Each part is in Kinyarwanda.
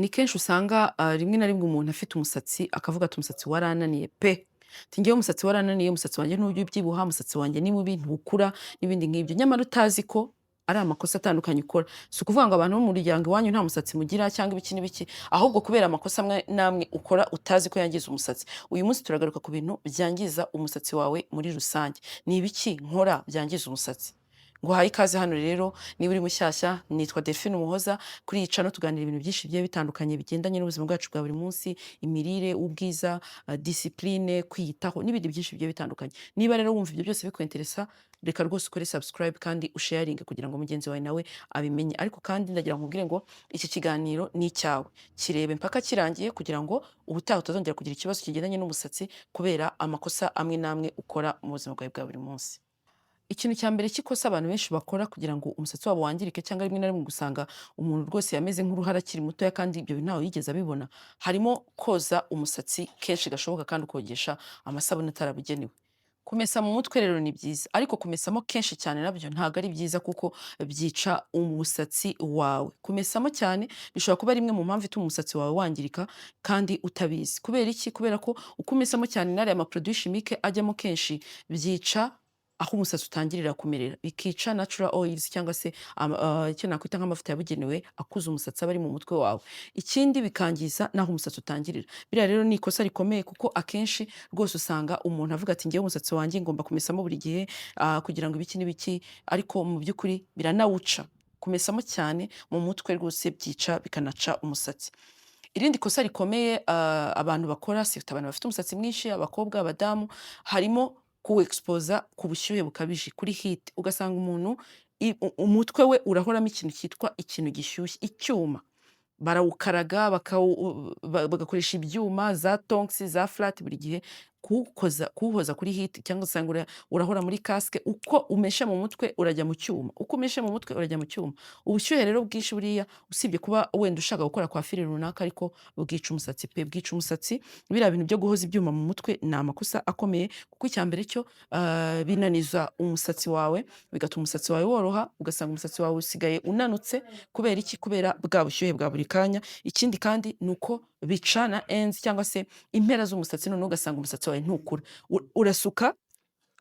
Ni kenshi usanga rimwe na rimwe umuntu afite umusatsi akavuga ati: "Umusatsi warananiye pe!" Ati: "Njyewe umusatsi warananiye, umusatsi wanjye ntujya ubyibuha, umusatsi wanjye ni mubi, ntukura," n'ibindi nk'ibyo. Nyamara utazi ko ari amakosa atandukanye ukora. Si ukuvuga ngo abantu bo mu muryango iwanyu nta musatsi mugira cyangwa ibiki n'ibiki, ahubwo kubera amakosa amwe n'amwe ukora utazi ko yangiza umusatsi. Uyu munsi turagaruka ku bintu byangiza umusatsi wawe muri rusange. Ni ibiki nkora byangiza umusatsi? Nguhaye ikaze hano rero, niba uri mushyashya, nitwa Delphine Umuhoza. Kuri iyi channel tuganira ibintu byinshi bigiye bitandukanye bigendanye n'ubuzima bwacu bwa buri munsi, imirire, ubwiza, discipline, kwiyitaho n'ibindi byinshi bigiye bitandukanye. Niba rero wumva ibyo byose bikwenteresa, reka rwose ukore subscribe kandi usharinge kugira ngo mugenzi wawe nawe abimenye. Ariko kandi ndagira ngo nkubwire ngo iki kiganiro ni icyawe. Kirebe mpaka kirangiye kugira ngo ubutaha utazongera kugira ikibazo kigendanye n'umusatsi kubera amakosa amwe n'amwe ukora mu buzima bwawe bwa buri munsi. Ikintu cya mbere cy'ikosa abantu benshi bakora kugira ngo umusatsi wabo wangirike, cyangwa rimwe na rimwe gusanga umuntu rwose yameze nk'uruhara akiri mutoya kandi ibyo bintu ntawe yigeze abibona, harimo koza umusatsi kenshi gashoboka kandi ukogesha amasabune atarabugenewe. Kumesa mu mutwe rero ni byiza, ariko kumesamo kenshi cyane nabyo ntabwo ari byiza kuko byica umusatsi wawe. Kumesamo cyane bishobora kuba ari imwe mu mpamvu ituma umusatsi wawe wangirika kandi utabizi. Kubera iki? Kubera ko uko umesamo cyane n'ariya ma produits chimiques ajyamo kenshi, byica aho umusatsi utangirira kumerera, bikica natural oils cyangwa se icyo nakwita nk'amavuta yabugenewe akuza umusatsi aba ari mu mutwe wawe. Ikindi, bikangiza n'aho umusatsi utangirira. Biriya rero ni ikosa rikomeye kuko akenshi rwose usanga umuntu avuga ati: "Njyewe umusatsi wanjye ngomba kumesamo buri gihe kugira ngo ibiki n'ibiki," ariko mu by'ukuri biranawuca. Kumesamo cyane mu mutwe rwose byica, bikanaca umusatsi. Irindi kosa rikomeye abantu bakora, surtout abantu bafite umusatsi mwinshi, abakobwa, abadamu, harimo kuwexposa ku bushyuhe bukabije, kuri heat. Ugasanga umuntu umutwe we urahoramo ikintu cyitwa ikintu gishyushye, icyuma. Barawukaraga, bagakoresha ibyuma, za tongs, za flat, buri gihe kuwukoza, kuwuhoza kuri heat, cyangwa usanga urahora muri casque. Uko umeshe mu mutwe urajya mu cyuma, uko umeshe mu mutwe urajya mu cyuma. Ubushyuhe rero bwinshi buriya, usibye kuba wenda ushaka gukora coiffure runaka, ariko bwica umusatsi pe, bwica umusatsi. Biriya bintu byo guhoza ibyuma mu mutwe ni amakosa akomeye, kuko icya mbere cyo binaniza umusatsi wawe, bigatuma umusatsi wawe woroha, ugasanga umusatsi wawe usigaye unanutse. Kubera iki? Kubera bwa bushyuhe bwa buri kanya. Ikindi kandi ni uko bicana ends cyangwa se impera z'umusatsi, noneho ugasanga umusatsi wawe ntukura. Urasuka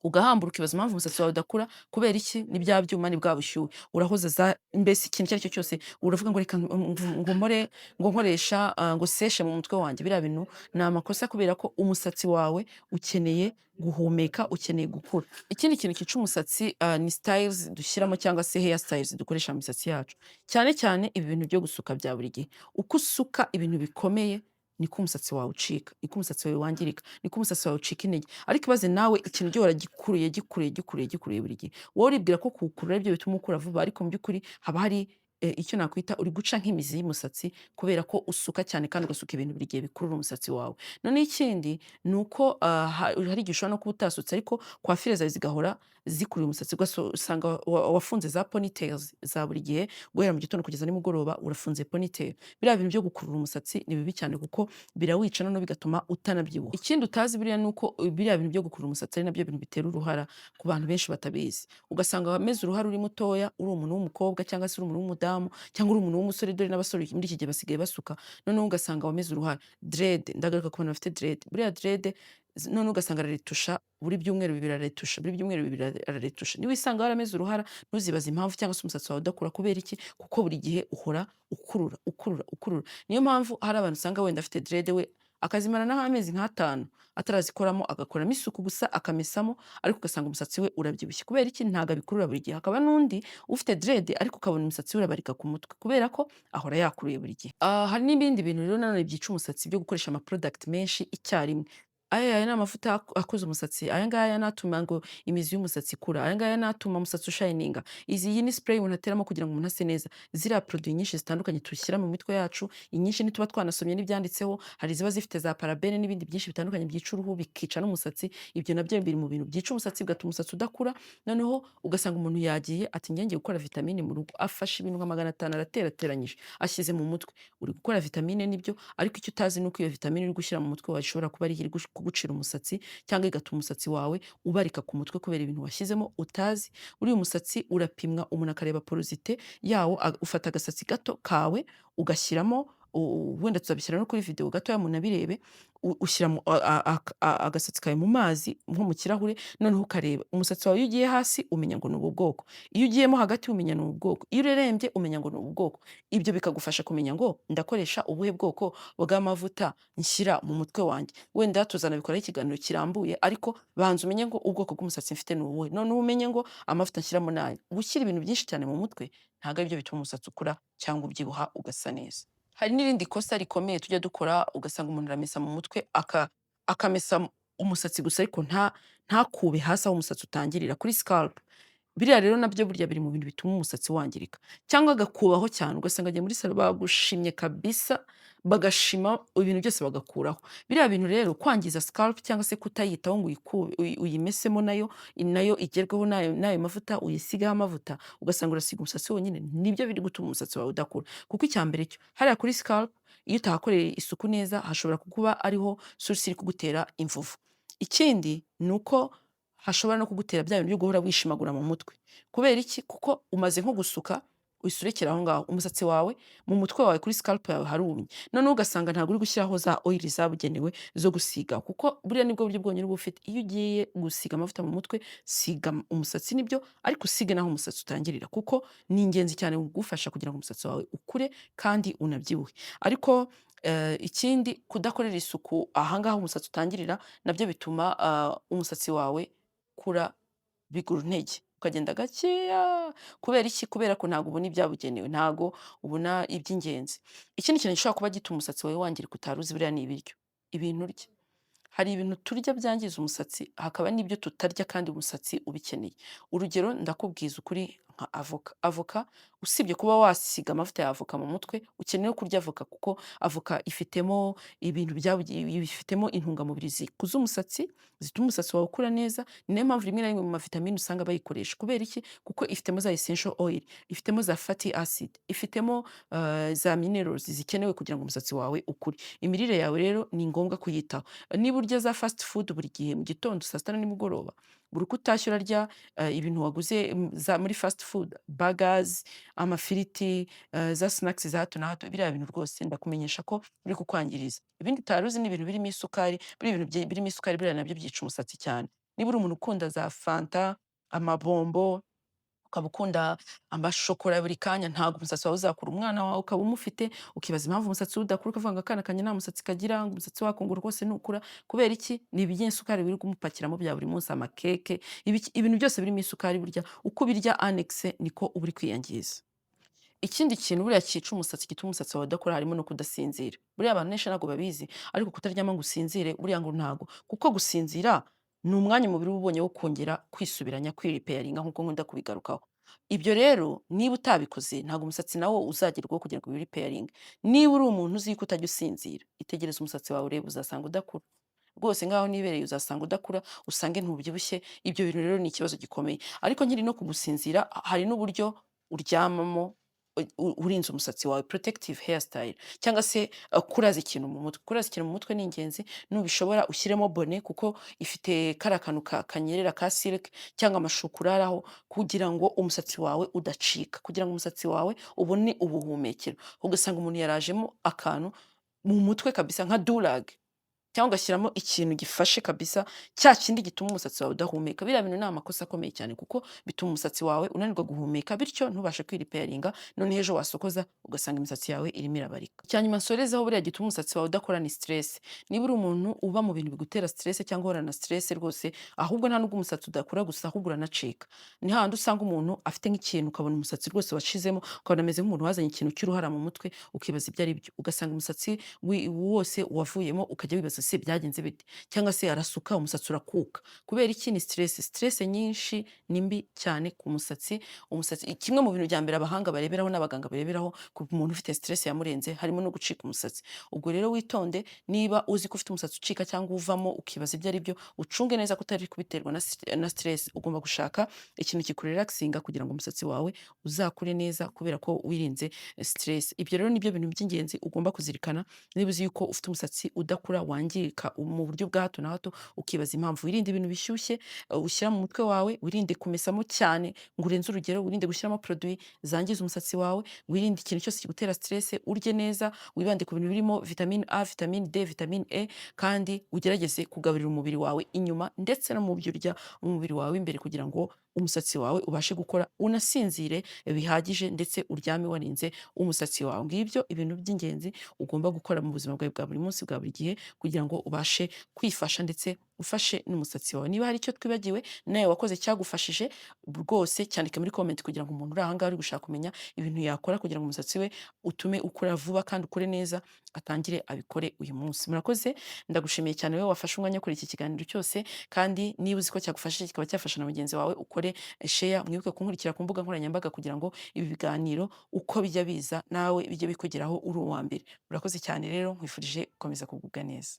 ugahambura, ukibaza impamvu umusatsi wawe udakura. Kubera iki? Ni bya byuma, ni bwa bushyuhe urahoza za, mbese ikintu icyo ari cyo cyose uravuga ngo reka ngo mpore ngo nkoresha ngo seshe mu mutwe wanjye. Biriya bintu ni amakosa kubera ko umusatsi wawe ukeneye guhumeka, ukeneye gukura. Ikindi kintu cyica umusatsi ni styles dushyiramo cyangwa se hair styles dukoresha mu misatsi yacu, cyane cyane ibi bintu byo gusuka bya buri gihe. Uko usuka ibintu bikomeye niko umusatsi wawe ucika, niko umusatsi wawe wangirika, niko umusatsi wawe ucika intege. Ariko ibaze nawe ikintu gihora gikuruye, gikuruye, gikuruye, gikuruye buri gihe. Wowe uribwira ko kuwukurura aribyo bituma ukura vuba, ariko mu by'ukuri haba hari icyo nakwita uri guca nk'imizi y'umusatsi, kubera ko usuka cyane kandi ugasuka ibintu buri gihe bikurura umusatsi wawe. Noneho ikindi ni uko hari igihe ushobora no kuba utasutse, ariko coiffure zawe zigahora zikurura umusatsi, ugasanga wafunze za ponytails za buri gihe, guhera mu gitondo kugeza nimugoroba urafunze ponytail. Biriya bintu byo gukurura umusatsi ni bibi cyane kuko birawica, noneho bigatuma utanabyibuha. Ikindi utazi buriya ni uko biriya bintu byo gukurura umusatsi ari nabyo bintu bitera uruhara ku bantu benshi batabizi. Ugasanga wameze uruhara uri mutoya, uri umuntu w'umukobwa cyangwa se uri umuntu w'umudamu cyangwa uri umuntu w'umusore, dore n'abasore muri iki gihe basigaye basuka, noneho ugasanga wameze uruhara. Dread, ndagaruka ku bantu bafite dread. Buriya dread noneho ugasanga araretusha buri byumweru 2, araretusha buri byumweru 2, araretusha. Niwisanga warameze uruhara, ntuzibaze impamvu, cyangwa se umusatsi wawe udakura. Kubera iki? Kuko buri gihe uhora ukurura, ukurura, ukurura. Niyo mpamvu hari abantu usanga wenda afite dread, we akazimara n'amezi nk'atanu atarazikoramo, agakoramo isuku gusa, akamesamo, ariko ugasanga umusatsi we urabyibushye. Kubera iki? Ntabwo abikurura buri gihe. Hakaba n'undi ufite dread ariko ukabona umusatsi we urabarika ku mutwe, kubera ko ahora yakuruye buri gihe. Hari n'ibindi bintu rero nanone byica umusatsi byo gukoresha ama product menshi icyarimwe. Aya ni amavuta akoza umusatsi, aya ngaya ni atuma ngo imizi y'umusatsi ikura, aya ngaya ni atuma umusatsi ushininga, iyi ni spray umuntu ateramo kugira ngo umuntu ase neza. Ziriya produit nyinshi zitandukanye dushyira mu mitwe yacu, inyinshi ntituba twanasomye n'ibyanditseho. Hari iziba zifite za parabène n'ibindi byinshi bitandukanye byica uruhu, bikica n'umusatsi. Ibyo nabyo biri mu bintu byica umusatsi, bigatuma umusatsi udakura. Noneho ugasanga umuntu yagiye ati: "Njye ngiye gukora vitamine mu rugo," afashe ibintu nka 500 araterateranyije, ashyize mu mutwe. Uri gukora vitamine nibyo, ariko icyo utazi ni uko iyo vitamine uri gushyira mu mutwe wawe ishobora kuba ari iri kugucira umusatsi cyangwa igatuma umusatsi wawe ubarika ku mutwe kubera ibintu washyizemo utazi. Uriya umusatsi urapimwa, umuntu akareba porosité yawo. Ufata agasatsi gato kawe ugashyiramo. Wenda tuzabishyira no kuri video gatoya munabirebe. Ushyira mu a a a agasatsi kawe mu mazi nko mu kirahure, noneho ukareba umusatsi wawe. Iyo ugiye hasi umenya ngo ni ubu bwoko, iyo ugiyemo hagati umenya ni ubu bwoko, iyo urerembye umenya ngo ni ubu bwoko. Ibyo bikagufasha kumenya ngo ndakoresha ubuhe bwoko bw'amavuta nshyira mu mutwe wanjye. Wenda tuzanabikoraho ikiganiro kirambuye, ariko banza umenye ngo ubwoko bw'umusatsi mfite ni uwuhe, noneho umenye ngo amavuta nshyiramo ni aya. Gushyira ibintu byinshi cyane mu mutwe ntabwo ari byo bituma umusatsi ukura cyangwa ubyibuha ugasa neza. Hari n'irindi kosa rikomeye tujya dukora, ugasanga umuntu aramesa mu mutwe, akamesa umusatsi gusa ariko ntakube hasi aho umusatsi utangirira kuri scalp. Biriya rero nabyo burya biri mu bintu bituma umusatsi wangirika. Cyangwa agakubaho cyane, ugasanga agiye muri salon bagushimye kabisa, bagashima ibintu byose bagakuraho. Biriya bintu rero, kwangiza scalp cyangwa se kutayitaho ngo uyimesemo, nayo igerweho n'ayo mavuta, uyisigeho amavuta, ugasanga urasiga umusatsi wonyine, nibyo biri gutuma umusatsi wawe udakura. Kuko icya mbere cyo, hariya kuri scalp iyo utahakoreye isuku neza hashobora kuba ariho source iri kugutera imvuvu. Ikindi ni uko hashobora no kugutera bya bintu byo guhora wishimagura mu mutwe. Kubera iki? Kuko umaze nko gusuka, uhise urekera aho ngaho, umusatsi wawe mu mutwe wawe kuri scalp yawe harumye, noneho ugasanga ntabwo uri gushyiraho za oil zabugenewe zo gusiga, kuko buriya nibwo buryo bwonyine uba ufite. Iyo ugiye gusiga amavuta mu mutwe, siga umusatsi nibyo, ariko usige n'aho umusatsi utangirira, kuko ni ingenzi cyane kugufasha kugira ngo umusatsi wawe ukure kandi unabyibuhe. Ariko ikindi, kudakorera isuku ahangaha umusatsi utangirira nabyo bituma umusatsi wawe kura biguru ntege, ukagenda gakeya. Kubera iki? Kubera ko ntabwo ubona ibyabugenewe, ntabwo ubona iby'ingenzi. Ikindi kintu gishobora kuba gituma umusatsi wawe wangirika utari uzi buriya ni ibiryo, ibintu urya. Hari ibintu turya byangiza umusatsi, hakaba n'ibyo tutarya kandi umusatsi ubikeneye. Urugero, ndakubwiza ukuri, nka avoka. Avoka, usibye kuba wasiga amavuta ya avoka mu mutwe, ukeneye no kurya avoka, kuko avoka ifitemo ibintu ifitemo intungamubiri zikuza umusatsi, zituma umusatsi wawe ukura neza. Ni nayo mpamvu rimwe na rimwe mu mavitamine usanga bayikoresha. Kubera iki? Kuko ifitemo za essential oil, ifitemo za fatty acid, ifitemo za minerals zikenewe kugira ngo umusatsi wawe ukure. Imirire yawe rero ni ngombwa kuyitaho. Niba urya za fast food buri gihe, mu gitondo, saa sita na nimugoroba, buri uko utashye urarya ibintu waguze za muri fast food, burgers, amafiriti, za snacks za hato na hato, biriya bintu rwose ndakumenyesha ko biri kukwangiriza. Ibindi utari uzi ni ibintu birimo isukari. Buriya ibintu birimo isukari buriya nabyo byica umusatsi cyane. Niba uri umuntu ukunda za fanta, amabombo, ukaba ukunda amashokora buri kanya, ntabwo umusatsi wawe uzakura. Umwana wawe ukaba umufite, ukibaza impamvu umusatsi we udakura, ukavuga ngo akana kanjye nta musatsi kagira, ngo umusatsi wako ngo rwose ntukura. Kubera iki? Ni ibinyesukari wirirwa umupakiramo bya buri munsi, amakeke, ibiki, ibintu byose birimo isukari. Burya uko ubirya annexe niko uba uri kwiyangiza. Ikindi kintu buriya cyica umusatsi, gituma umusatsi wawe udakura, harimo no kudasinzira. Buriya abantu benshi ntabwo babizi, ariko kutaryama ngo usinzire buriya ngo ntago, kuko gusinzira ni umwanya umubiri uba ubonye wo kongera kwisubiranya, kwirepairinga, nk'uko nkunda kubigarukaho. Ibyo rero niba utabikoze, ntabwo umusatsi nawo uzagerwaho kugira ngo wirepairinge. Niba uri umuntu uzi ko utajya usinzira, itegereze umusatsi wawe urebe, uzasanga udakura. Rwose ngaho nibereye uzasanga udakura, usange ntubyibushye. Ibyo bintu rero ni ikibazo gikomeye. Ariko nkiri no kugusinzira, hari n'uburyo uryamamo urinze umusatsi wawe, protective hairstyle, cyangwa se kuraza ikintu mu mutwe. Kuraza ikintu mu mutwe ni ingenzi. Nubishobora ushyiremo bonnet, kuko ifite kariya kantu kanyerera ka silk, cyangwa amashuka uraraho, kugira ngo umusatsi wawe udacika, kugira ngo umusatsi wawe ubone ubuhumekero. Ugasanga umuntu yarajemo akantu mu mutwe kabisa nka durag, cyangwa ugashyiramo ikintu gifashe kabisa, cya kindi gituma umusatsi wawe udahumeka. Biriya bintu ni amakosa akomeye cyane, kuko bituma umusatsi wawe unanirwa guhumeka, bityo ntubashe kwirepairinga, noneho ejo wasokoza ugasanga imisatsi yawe irimo irabarika. Icya nyuma nsorezaho buriya gituma umusatsi wawe udakora ni stress. Niba uri umuntu uba mu bintu bigutera stress cyangwa uhorana stress rwose, ahubwo nta nubwo umusatsi udakura gusa, ahubwo uranacika. Ni hahandi usanga umuntu afite nk'ikintu, ukabona umusatsi rwose washizemo, ukabona ameze nk'umuntu wazanye ikintu cy'uruhara mu mutwe, ukibaza ibyo ari byo. Ugasanga umusatsi wose wavuyemo, ukajya wibaza se byagenze bite? Cyangwa se arasuka umusatsi urakuka. Kubera iki? Ni stress. Stress nyinshi ni mbi cyane ku musatsi. Umusatsi, kimwe mu bintu bya mbere abahanga bareberaho n'abaganga bareberaho ku muntu ufite stress yamurenze, harimo no gucika umusatsi. Ubwo rero witonde, niba uzi ko ufite umusatsi ucika cyangwa uvamo, ukibaza ibyo ari byo, ucunge neza ko utari kubiterwa na stress. Ugomba gushaka ikintu kikurelaxinga kugira ngo umusatsi wawe uzakure neza, kubera ko wirinze stress. Ibyo rero nibyo bintu by'ingenzi ugomba kuzirikana niba uzi yuko ufite umusatsi udakura, wangirika. wangirika mu buryo bwa hato na hato, ukibaza impamvu. Wirinde ibintu bishyushye ushyira mu mutwe wawe, wirinde kumesamo cyane ngo urenze urugero, wirinde gushyiramo produit zangiza umusatsi wawe, wirinde ikintu cyose kigutera stress, urye neza, wibande ku bintu birimo vitamine A, vitamine D, vitamine E, kandi ugerageze kugaburira umubiri wawe inyuma ndetse no mu byo urya umubiri wawe imbere, kugira ngo umusatsi wawe ubashe gukora, unasinzire bihagije, ndetse uryame warinze umusatsi wawe. Ngibyo ibintu by'ingenzi ugomba gukora mu buzima bwawe bwa buri munsi, bwa buri gihe, kugira ngo ubashe kwifasha ndetse ufashe n'umusatsi wawe. Niba hari icyo twibagiwe nawe wakoze cyagufashije, rwose cyandike muri comment, kugira ngo umuntu uri aha ngaha uri gushaka kumenya ibintu yakora kugira ngo umusatsi we utume ukura vuba kandi ukure neza, atangire abikore uyu munsi. Murakoze, ndagushimiye cyane wowe wafashe umwanya wo kureba iki kiganiro cyose, kandi niba uzi ko cyagufashije kikaba cyafasha na mugenzi wawe, ukore share. Mwibuke kunkurikira ku mbuga nkoranyambaga kugira ngo ibi biganiro uko bijya biza nawe bijye bikugeraho uri uwa mbere. Urakoze cyane rero, nkwifurije gukomeza kugubwa neza.